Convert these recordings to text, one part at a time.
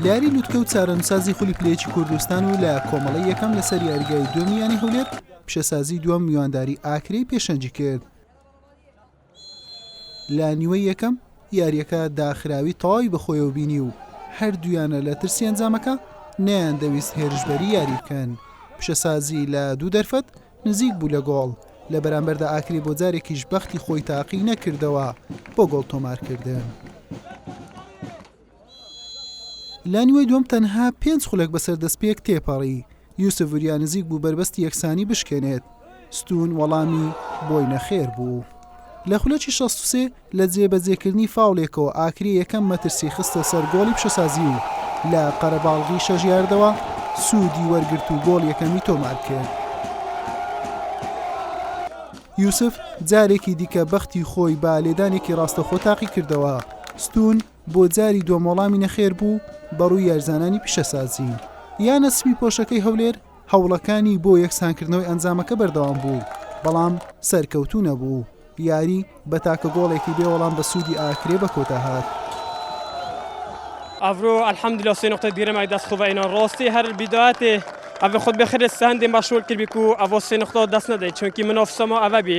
لە یاری لوتکە و چارەنووسازی خولی پلەیەکی کوردستان و لە کۆمەڵەی یەکەم لەسەر یاریگای دووەمی یانەی هەولێر پیشەسازی دووەم میوانداری ئاکرێی پێشەنگی کرد. لە نیوەی یەکەم یارییەکە داخراوی تەواوی بەخۆیەوە بینی و هەردوویانە لە ترسی ئەنجامەکە نەیاندەویست هێرشبەری یاری بکەن. پیشەسازی لە دوو دەرفەت نزیک بوو لە گۆڵ، لە بەرامبەردا ئاکرێ بۆ جارێکیش بەختی خۆی تاقی نەکردەوە بۆ گۆڵ تۆمارکردن. لە نیوەی دووەم تەنها پێنج خولەک بەسەر دەستپێک تێپەڕی، یوسف وریا نزیک بوو بەربەستی یەکسانی بشکێنێت، ستوون وەڵامی بۆی نەخێر بوو. لە خولەکی 63 لە جێبەجێکردنی فاوڵێکەوە ئاکرێ یەکەم مەترسی خستە سەر گۆڵی پیشەسازی و لە قەرەباڵغی شەش یاردەوە سوودی وەرگرت و گۆڵ یەکەمی تۆمارکرد. یوسف جارێکی دیکە بەختی خۆی بە لێدانێکی ڕاستەوخۆ تاقیکردەوە، ستوون بۆ جاری دووەم وەڵامی نەخێر بوو بەڕووی یاریزانانی پیشەسازی. یانە سپی پۆشەکەی هەولێر هەوڵەکانی بۆ یەکسانکردنەوەی ئەنجامەکە بەردەوام بوو، بەڵام سەرکەوتوو نەبوو. یاری بە تاکە گۆڵێکی بێ وەڵام بە سوودی ئاکرێ بە کۆتا هات. ئەڤرۆ الحمدلله سێ نقطە دیرەمای دەست خوبە ئینا ڕاستی هەر بیدایەتێ ئەڤ خود بخرێ سەندێ مەشغول کردبی کو ئەڤ سێ نقطە دەست نەدەی چونکی منافسە ما ئەڤ بی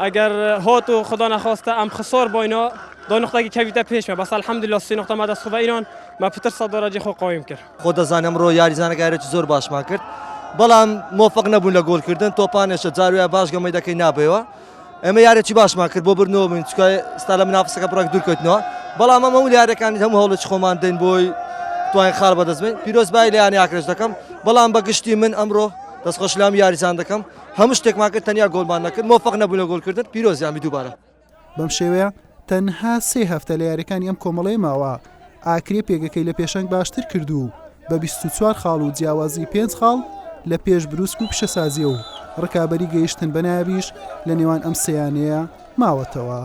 ئەگەر هات و خدا نەخواستە ئەم خسار باینا دو نقطەکی کەویتە پێش مە بەس الحمدلله سێ نقطە ما دەست خوبە ئینان مە پتر سەدارەجی خۆ قایم کرد. خۆ دەزانانی ئەمڕۆ یاریزانەکە یاریی زۆر باشمان کرد بەڵام مۆفق نەبوون لە گۆڵکردن تۆپانێشە جاروە باش گەمەی دەکەی نابەوە ئێمە یارێکی باشمان کرد بۆ بردنەوە بووین چکە ستا لە منافسەکە بڕێک دوورکەوتنەوە بەڵام ئەمە و یاریەکانی هەموو هەوڵێکی خۆمان دەین بۆی توانین خاڵ بەدەست بین پیرۆزبایی لە یانەی ئاکرێش دەکەم بەڵام بە گشتی من ئەمڕۆ دەستخۆش لام یاریزان دەکەم هەموو شتێکمان کرد تەنیا گۆڵمان نەکرد مۆفق نەبوو لە گۆڵکردن پیرۆزیان بی دووبارە. بەم شێوەیە تەنها سێ هەفتە لە یاریەکانی ئەم کۆمەڵەیە ماوە، ئاکرێ پێگەکەی لە پێشەنگ باشتر کرد و بە 24 خاڵ و جیاوازی پێنج خاڵ لە پێش بروسک و پیشەسازیە و ڕکابەری گەیشتن بە نایابیش لە نێوان ئەم سێ یانەیە ماوەتەوە.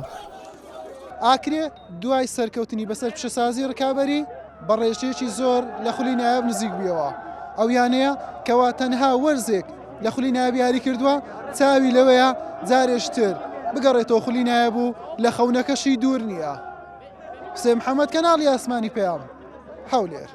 ئاکرێ دوای سەرکەوتنی بەسەر پیشەسازی ڕکابەری بە ڕێژەیەکی زۆر لە خولی نایاب نزیک بوویەوە، ئەو یانەیە کەوا تەنها وەرزێک لە خولی نایاب یاری کردووە چاوی لەوەیە جارێکی تر بگەڕێتەوە خولی نایاب و لە خەونەکەشی دوور نییە. حوسێن محەمەد، کەناڵی ئاسمانی پەیام، هەولێر.